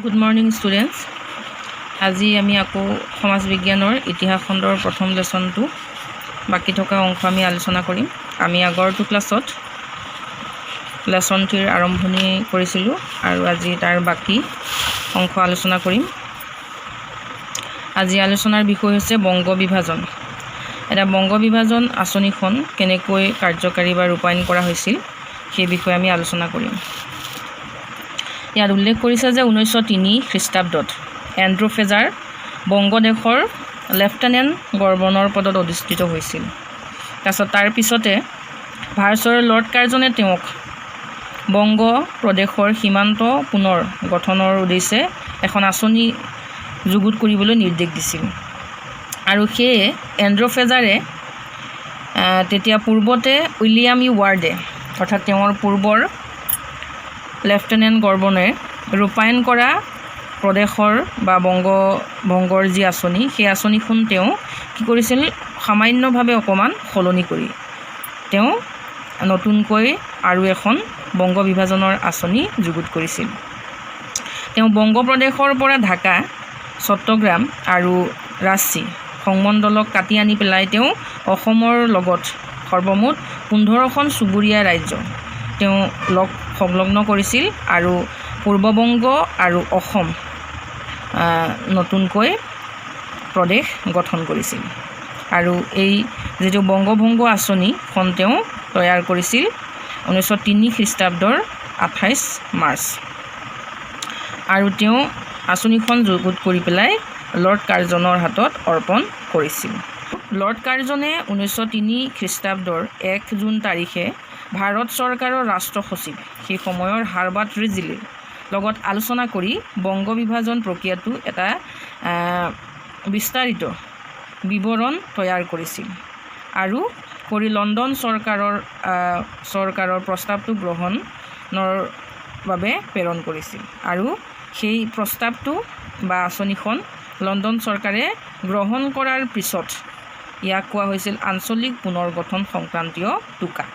Good morning, students. আজি আমি আকৌ সমাজ বিজ্ঞানৰ ইতিহাস খণ্ডৰ প্ৰথম লেচনটো বাকী থকা অংশ আমি আলোচনা কৰিম। আমি আগৰটো ক্লাছত লেচনটিৰ আৰম্ভণি কৰিছিলোঁ আৰু আজি তাৰ বাকী অংশ আলোচনা কৰিম। আজি আলোচনাৰ বিষয় হৈছে বংগ বিভাজন। এতিয়া বংগ বিভাজন আঁচনিখন কেনেকৈ কাৰ্যকাৰী বা ৰূপায়ণ কৰা হৈছিল, সেই বিষয়ে আমি আলোচনা কৰিম। ইয়াত উল্লেখ কৰিছে যে 1903 খ্ৰীষ্টাব্দত এণ্ড্ৰু ফ্ৰেজাৰ বংগদেশৰ লেফটেনেণ্ট গভৰ্ণৰ পদত অধিষ্ঠিত হৈছিল। তাৰপিছত তাৰ পিছতে ভাইচৰয় লৰ্ড কাৰ্জনে তেওঁক বংগ প্ৰদেশৰ সীমান্ত পুনৰ গঠনৰ উদ্দেশ্যে এখন আঁচনি যুগুত কৰিবলৈ নিৰ্দেশ দিছিল। আৰু সেয়ে এণ্ড্ৰু ফ্ৰেজাৰে তেতিয়া পূৰ্বতে উইলিয়াম ই ৱাৰ্ডে, অৰ্থাৎ তেওঁৰ পূৰ্বৰ লেফটেনেণ্ট গভৰ্ণৰে ৰূপায়ণ কৰা প্ৰদেশৰ বা বংগৰ যি আঁচনি, সেই আঁচনিখন তেওঁ কি কৰিছিল, সামান্যভাৱে অকণমান সলনি কৰি তেওঁ নতুনকৈ আৰু এখন বংগ বিভাজনৰ আঁচনি যুগুত কৰিছিল। তেওঁ বংগ প্ৰদেশৰ পৰা ঢাকা, চট্টগ্ৰাম আৰু ৰাঁচী সংমণ্ডলক কাটি আনি পেলাই তেওঁ অসমৰ লগত সৰ্বমুঠ 15খন চুবুৰীয়া ৰাজ্য তেওঁ লগ সংলগ্ন কৰিছিল আৰু পূৰ্ববংগ আৰু অসম নতুনকৈ প্ৰদেশ গঠন কৰিছিল। আৰু এই যিটো বংগভংগ আঁচনিখন তেওঁ তৈয়াৰ কৰিছিল 1903 খ্ৰীষ্টাব্দৰ 28 মাৰ্চ আৰু তেওঁ আঁচনিখন যুগুত কৰি পেলাই লৰ্ড কাৰ্জনৰ হাতত অৰ্পণ কৰিছিল। লৰ্ড কাৰ্জনে 1903 খ্ৰীষ্টাব্দৰ 1 জুন তাৰিখে ভাৰত চৰকাৰৰ ৰাষ্ট্ৰ সচিব সেই সময়ৰ হাৰ্বাৰ্ট ৰিজলিৰ লগত আলোচনা কৰি বংগ বিভাজন প্ৰক্ৰিয়াটো এটা বিস্তাৰিত বিৱৰণ তৈয়াৰ কৰিছিল আৰু কৰি লণ্ডন চৰকাৰৰ প্ৰস্তাৱটো গ্ৰহণৰ বাবে প্ৰেৰণ কৰিছিল। আৰু সেই প্ৰস্তাৱটো বা আঁচনিখন লণ্ডন চৰকাৰে গ্ৰহণ কৰাৰ পিছত ইয়াক কোৱা হৈছিল আঞ্চলিক পুনৰ গঠন সংক্ৰান্তীয় টোকা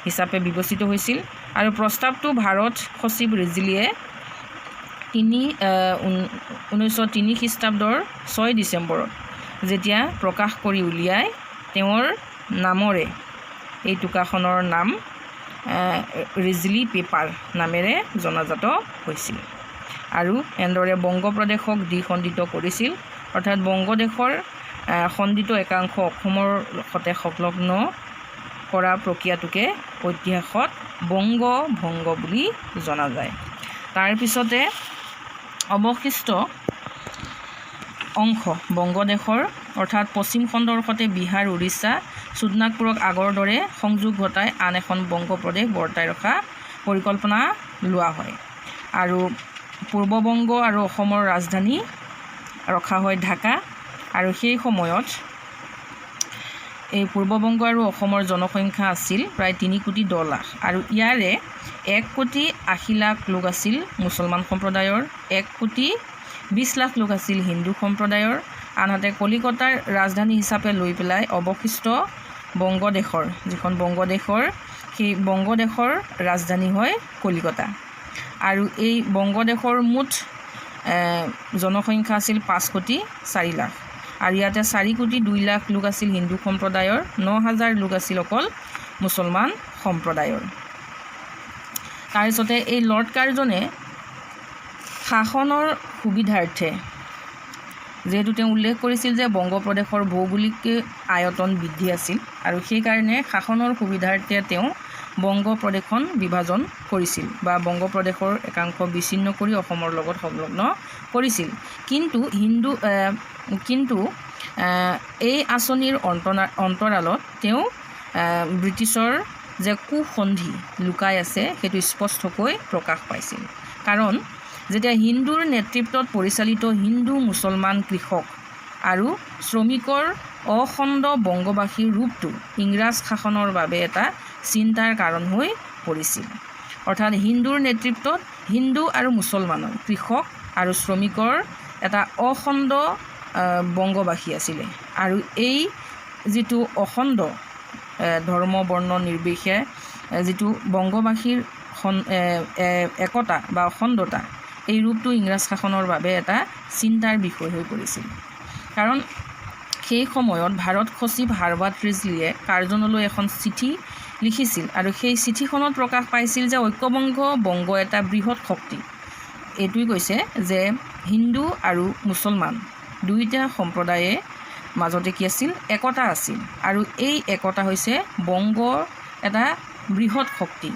হিচাপে বিবেচিত হৈছিল। আৰু প্ৰস্তাৱটো ভাৰত সচিব ৰিজলিয়ে 1903 খ্ৰীষ্টাব্দৰ 6 ডিচেম্বৰত যেতিয়া প্ৰকাশ কৰি উলিয়াই, তেওঁৰ নামৰে এই টোকাখনৰ নাম ৰিজলি পেপাৰ নামেৰে জনাজাত হৈছিল। আৰু এনেদৰে বংগ প্ৰদেশক দ্বিখণ্ডিত কৰিছিল, অৰ্থাৎ বংগদেশৰ খণ্ডিত একাংশ অসমৰ সতে সংলগ্ন কৰা প্ৰক্ৰিয়াটোকে ইতিহাসত বংগ ভংগ বুলি জনা যায়। তাৰপিছতে অৱশিষ্ট অংশ বংগদেশৰ, অৰ্থাৎ পশ্চিম খণ্ডৰ সৈতে বিহাৰ, উৰিষ্যা, চোটনাগপুৰক আগৰ দৰে সংযোগ ঘটাই আন এখন বংগ প্ৰদেশ বৰ্তাই ৰখা পৰিকল্পনা লোৱা হয়। আৰু পূৰ্ব বংগ আৰু অসমৰ ৰাজধানী ৰখা হয় ঢাকা। আৰু সেই সময়ত এই পূৰ্ব বংগ আৰু অসমৰ জনসংখ্যা আছিল প্ৰায় 3 কোটি 10 লাখ আৰু ইয়াৰে 1 কোটি 80 লাখ লোক আছিল মুছলমান সম্প্ৰদায়ৰ, 1 কোটি 20 লাখ লোক আছিল হিন্দু সম্প্ৰদায়ৰ। আনহাতে কলিকতাৰ ৰাজধানী হিচাপে লৈ পেলাই অৱশিষ্ট বংগদেশৰ, যিখন বংগদেশৰ, সেই বংগদেশৰ ৰাজধানী হয় কলিকতা। আৰু এই বংগদেশৰ মুঠ জনসংখ্যা আছিল 5 কোটি 4 লাখ আৰু ইয়াতে 4 কোটি 2 লাখ লোক আছিল হিন্দু সম্প্ৰদায়ৰ, 9 হাজাৰ লোক আছিল অকল মুছলমান সম্প্ৰদায়ৰ। তাৰপিছতে এই লৰ্ড কাৰ্জনে শাসনৰ সুবিধাৰ্থে, যিহেতু তেওঁ উল্লেখ কৰিছিল যে বংগপ্ৰদেশৰ ভৌগোলিক আয়তন বৃদ্ধি আছিল আৰু সেইকাৰণে শাসনৰ সুবিধাৰ্থে তেওঁ বংগ প্ৰদেশখন বিভাজন কৰিছিল বা বংগপ্ৰদেশৰ একাংশ বিচ্ছিন্ন কৰি অসমৰ লগত সংলগ্ন কৰিছিল। কিন্তু এই আঁচনিৰ অন্তৰালত তেওঁ ব্ৰিটিছৰ যে কুসন্ধি লুকাই আছে, সেইটো স্পষ্টকৈ প্ৰকাশ পাইছিল। কাৰণ যেতিয়া হিন্দুৰ নেতৃত্বত পৰিচালিত হিন্দু মুছলমান কৃষক আৰু শ্ৰমিকৰ অখণ্ড বংগবাসীৰ ৰূপটো ইংৰাজ শাসনৰ বাবে এটা চিন্তাৰ কাৰণ হৈ পৰিছিল। অৰ্থাৎ হিন্দুৰ নেতৃত্বত হিন্দু আৰু মুছলমানৰ কৃষক আৰু শ্ৰমিকৰ এটা অখণ্ড বংগবাসী আছিলে। আৰু এই যিটো অখণ্ড ধৰ্ম বৰ্ণ নিৰ্বিশেষে যিটো বংগবাসীৰ একতা বা অখণ্ডতা, এই ৰূপটো ইংৰাজ শাসনৰ বাবে এটা চিন্তাৰ বিষয় হৈ পৰিছিল। কাৰণ সেই সময়ত ভাৰত সচিব হাৰ্বাৰ্ট ৰিজলিয়ে কাৰ্জনলৈ এখন চিঠি লিখিছিল আৰু সেই চিঠিখনত প্ৰকাশ পাইছিল যে ঐক্যবংগ বংগ এটা বৃহৎ শক্তি। এইটোৱে কৈছে যে হিন্দু আৰু মুছলমান দুয়োটা সম্প্ৰদায়ে মাজতে কি আছিল? একতা আছিল আৰু এই একতা হৈছে বংগৰ এটা বৃহৎ শক্তি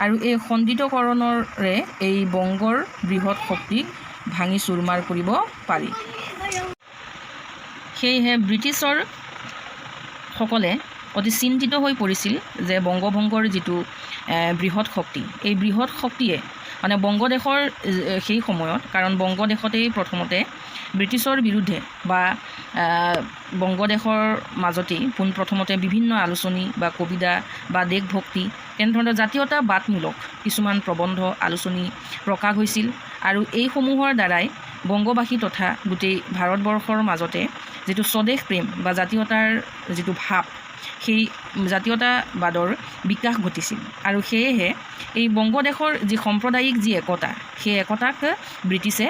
আৰু এই খণ্ডিতকৰণৰে এই বংগৰ বৃহৎ শক্তিক ভাঙি চুৰমাৰ কৰিব পাৰি। সেয়েহে ব্ৰিটিছৰ সকলে অতি চিন্তিত হৈ পৰিছিল যে বংগভংগৰ যিটো বৃহৎ শক্তি, এই বৃহৎ শক্তিয়ে মানে বংগদেশৰ সেই সময়ত, কাৰণ বংগদেশতেই প্ৰথমতে ব্ৰিটিছৰ বিৰুদ্ধে বা বংগদেশৰ মাজতেই পোনপ্ৰথমতে বিভিন্ন আলোচনী বা কবিতা বা দেশভক্তি, তেনেধৰণৰ জাতীয়তাবাদমূলক কিছুমান প্ৰবন্ধ, আলোচনী প্ৰকাশ হৈছিল আৰু এইসমূহৰ দ্বাৰাই বংগবাসী তথা গোটেই ভাৰতবৰ্ষৰ মাজতে যিটো স্বদেশ প্ৰেম বা জাতীয়তাৰ যিটো ভাৱ, সেই জাতীয়তাবাদৰ বিকাশ ঘটিছিল। আৰু সেয়েহে এই বংগদেশৰ যি সাম্প্ৰদায়িক যি একতা, সেই একতাক ব্ৰিটিছে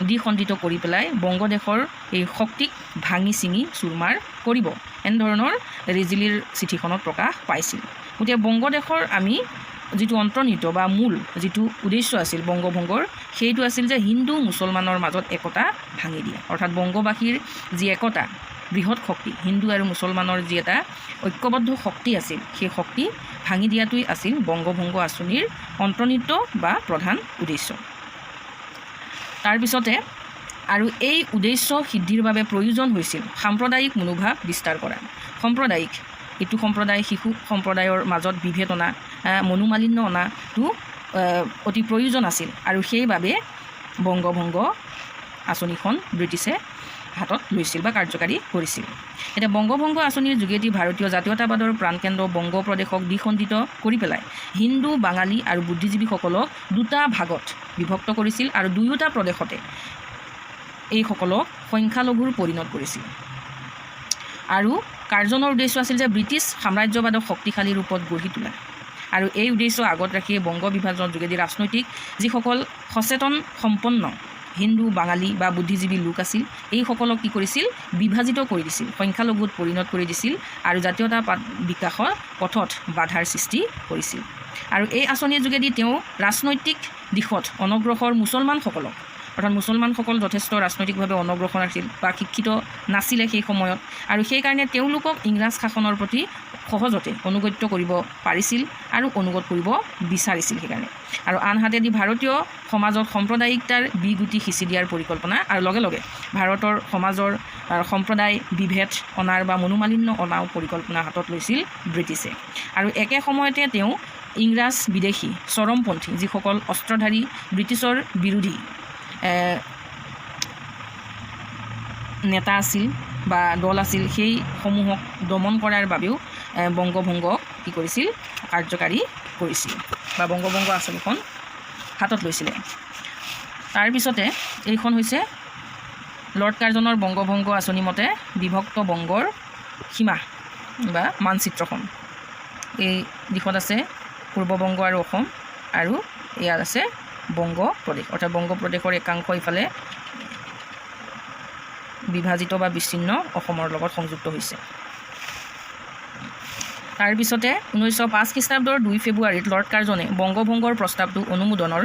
দ্বিখণ্ডিত কৰি পেলাই বংগদেশৰ এই শক্তিক ভাঙি ছিঙি চুৰমাৰ কৰিব, এনেধৰণৰ ৰিজিলিৰ চিঠিখনত প্ৰকাশ পাইছিল। গতিকে বংগদেশৰ আমি যিটো অন্তৰ্নিহিত বা মূল যিটো উদ্দেশ্য আছিল বংগভংগৰ, সেইটো আছিল যে হিন্দু মুছলমানৰ মাজত একতা ভাঙি দিয়া। অৰ্থাৎ বংগবাসীৰ যি একতা, বৃহৎ শক্তি, হিন্দু আৰু মুছলমানৰ যি এটা ঐক্যবদ্ধ শক্তি আছিল, সেই শক্তি ভাঙি দিয়াটোৱেই আছিল বংগভংগ আঁচনিৰ অন্তৰ্নিহিত বা প্ৰধান উদ্দেশ্য। তাৰপিছতে আৰু এই উদ্দেশ্য সিদ্ধিৰ বাবে প্ৰয়োজন হৈছিল সাম্প্ৰদায়িক মনোভাৱ বিস্তাৰ কৰা। সাম্প্ৰদায়িক, ইটো সম্প্ৰদায় সিটো সম্প্ৰদায়ৰ মাজত বিভেদ অনা, মনোমালিন্য অনাটো অতি প্ৰয়োজন আছিল আৰু সেইবাবে বংগভংগ আঁচনিখন ব্ৰিটিছে হাতত লৈছিল বা কাৰ্যকাৰী কৰিছিল। এতিয়া বংগভংগ আঁচনিৰ যোগেদি ভাৰতীয় জাতীয়তাবাদৰ প্ৰাণকেন্দ্ৰ বংগ প্ৰদেশক দ্বিখণ্ডিত কৰি পেলাই হিন্দু, বাঙালী আৰু বুদ্ধিজীৱীসকলক দুটা ভাগত বিভক্ত কৰিছিল আৰু দুয়োটা প্ৰদেশতে এইসকলক সংখ্যালঘুৰ পৰিণত কৰিছিল। আৰু কাৰ্জনৰ উদ্দেশ্য আছিল যে ব্ৰিটিছ সাম্ৰাজ্যবাদক শক্তিশালী ৰূপত গঢ়ি তোলা আৰু এই উদ্দেশ্য আগত ৰাখিয়ে বংগ বিভাজনৰ যোগেদি ৰাজনৈতিক যিসকল সচেতন সম্পন্ন হিন্দু, বাঙালী বা বুদ্ধিজীৱী লোক আছিল, এইসকলক কি কৰিছিল? বিভাজিত কৰি দিছিল, সংখ্যালঘুত পৰিণত কৰি দিছিল আৰু জাতীয়তাবাদ বিকাশৰ পথত বাধাৰ সৃষ্টি কৰিছিল। আৰু এই আঁচনিৰ যোগেদি তেওঁ ৰাজনৈতিক দিশত অনগ্ৰসৰ মুছলমানসকলক, অৰ্থাৎ মুছলমানসকল যথেষ্ট ৰাজনৈতিকভাৱে অনগ্ৰসৰ আছিল বা শিক্ষিত নাছিলে সেই সময়ত আৰু সেইকাৰণে তেওঁলোকক ইংৰাজ শাসনৰ প্ৰতি সহজতে অনুগত্য কৰিব পাৰিছিল আৰু অনুগত কৰিব বিচাৰিছিল সেইকাৰণে। আৰু আনহাতেদি ভাৰতীয় সমাজত সাম্প্ৰদায়িকতাৰ বিগুটি সিঁচি দিয়াৰ পৰিকল্পনা আৰু লগে লগে ভাৰতৰ সমাজৰ সম্প্ৰদায় বিভেদ অনাৰ বা মনোমালিন্য অনাও পৰিকল্পনা হাতত লৈছিল ব্ৰিটিছে। আৰু একে সময়তে তেওঁ ইংৰাজ বিদেশী চৰমপন্থী যিসকল অস্ত্ৰধাৰী ব্ৰিটিছৰ বিৰোধী নেতা আছিল বা দল আছিল, সেইসমূহক দমন কৰাৰ বাবেও বংগভংগ কি কৰিছিল? কাৰ্যকাৰী কৰিছিল বা বংগভংগ আঁচনিখন হাতত লৈছিলে। তাৰপিছতে এইখন হৈছে লৰ্ড কাৰ্জনৰ বংগভংগ আঁচনি মতে বিভক্ত বংগৰ সীমা বা মানচিত্ৰখন। এই দিশত আছে পূৰ্ববংগ আৰু অসম আৰু ইয়াত আছে বংগ প্ৰদেশ। অৰ্থাৎ বংগ প্ৰদেশৰ একাংশ ইফালে বিভাজিত বা বিচ্ছিন্ন অসমৰ লগত সংযুক্ত হৈছে। তাৰপিছতে 1905 খ্ৰীষ্টাব্দৰ 2 ফেব্ৰুৱাৰীত লৰ্ড কাৰ্জনে বংগভংগৰ প্ৰস্তাৱটো অনুমোদনৰ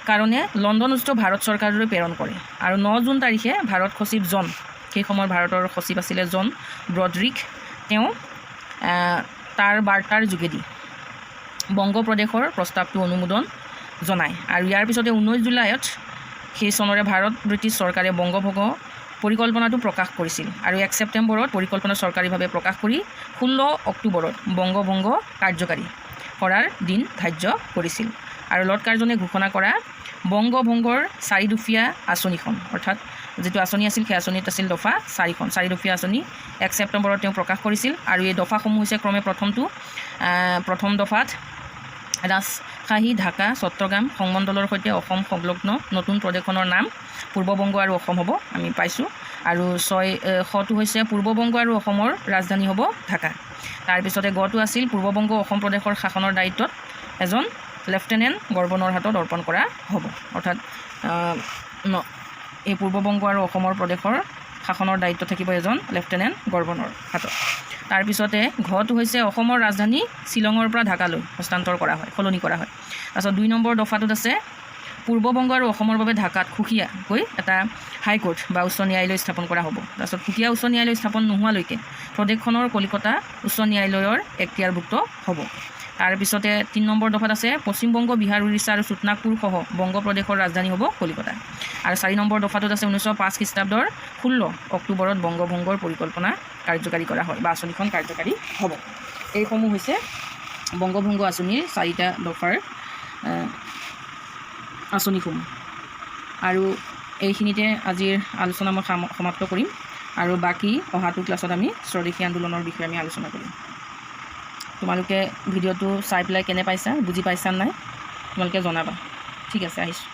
কাৰণে লণ্ডনস্থ ভাৰত চৰকাৰলৈ প্ৰেৰণ কৰে আৰু 9 জুন তাৰিখে ভাৰত সচিব জন, সেই সময়ত ভাৰতৰ সচিব আছিলে জন ব্ৰডৰিক, তেওঁ তাৰ বাৰ্তাৰ যোগেদি বংগ প্ৰদেশৰ প্ৰস্তাৱটো অনুমোদন জনায়। আৰু ইয়াৰ পিছতে 19 জুলাইত সেই চনৰে ভাৰত ব্ৰিটিছ চৰকাৰে বংগভংগ পৰিকল্পনাটো প্ৰকাশ কৰিছিল আৰু 1 ছেপ্টেম্বৰত পৰিকল্পনা চৰকাৰীভাৱে প্ৰকাশ কৰি 16 অক্টোবৰত বংগভংগ কাৰ্যকাৰী কৰাৰ দিন ধাৰ্য কৰিছিল। আৰু লৰ্ড কাৰ্জনে ঘোষণা কৰা বংগভংগৰ চাৰিদফীয়া আঁচনিখন, অৰ্থাৎ যিটো আঁচনি আছিল, সেই আঁচনিত আছিল দফা চাৰিখন। চাৰিদফীয়া আঁচনি 1 ছেপ্টেম্বৰত তেওঁ প্ৰকাশ কৰিছিল আৰু এই দফাসমূহ হৈছে ক্ৰমে প্ৰথম দফাত ৰাজশাহী, ঢাকা, চট্টগ্ৰাম সংমণ্ডলৰ সৈতে অসম সংলগ্ন নতুন প্ৰদেশখনৰ নাম পূৰ্ববংগ আৰু অসম হ'ব, আমি পাইছোঁ। আৰু ছয় শটো হৈছে পূৰ্ববংগ আৰু অসমৰ ৰাজধানী হ'ব ঢাকা। তাৰপিছতে গটো আছিল পূৰ্ববংগ অসম প্ৰদেশৰ শাসনৰ দায়িত্বত এজন লেফটেনেণ্ট গভৰ্ণৰৰ হাতত অৰ্পণ কৰা হ'ব। অৰ্থাৎ এই পূৰ্ববংগ আৰু অসমৰ প্ৰদেশৰ শাসনৰ দায়িত্ব থাকিব এজন লেফটেনেণ্ট গভৰ্ণৰ হাতত। তাৰপিছতে ঘটো হৈছে অসমৰ ৰাজধানী শ্বিলঙৰ পৰা ঢাকালৈ হস্তান্তৰ কৰা হয়, সলনি কৰা হয়। তাৰপিছত 2 নম্বৰ দফাটোত আছে পূৰ্ববংগ আৰু অসমৰ বাবে ঢাকাত সুকীয়াকৈ এটা হাইকোৰ্ট বা উচ্চ ন্যায়ালয় স্থাপন কৰা হ'ব। তাৰপিছত সুকীয়া উচ্চ ন্যায়ালয় স্থাপন নোহোৱালৈকে প্ৰদেশখনৰ কলিকতা উচ্চ ন্যায়ালয়ৰ এক্তিয়াৰভুক্ত হ'ব। তাৰপিছতে 3 নম্বৰ দফাত আছে পশ্চিমবংগ, বিহাৰ, উৰিষ্যা আৰু চোটনাগপুৰসহ বংগ প্ৰদেশৰ ৰাজধানী হ'ব কলিকতা। আৰু 4 নম্বৰ দফাটোত আছে 1905 খ্ৰীষ্টাব্দৰ 16 অক্টোবৰত বংগভংগৰ পৰিকল্পনা কাৰ্যকাৰী কৰা হয় বা আঁচনিখন কাৰ্যকাৰী হ'ব। এইসমূহ হৈছে বংগভংগ আঁচনিৰ চাৰিটা দফাৰ আঁচনিসমূহ। আৰু এইখিনিতে আজিৰ আলোচনা মই সমাপ্ত কৰিম আৰু বাকী অহাটো ক্লাছত আমি স্বদেশী আন্দোলনৰ বিষয়ে আমি আলোচনা কৰিম। তোমালোকে ভিডিঅ'টো চাই পেলাই কেনে পাইছা, বুজি পাইছা নাই, তোমালোকে জনাবা। ঠিক আছে, আহিছোঁ।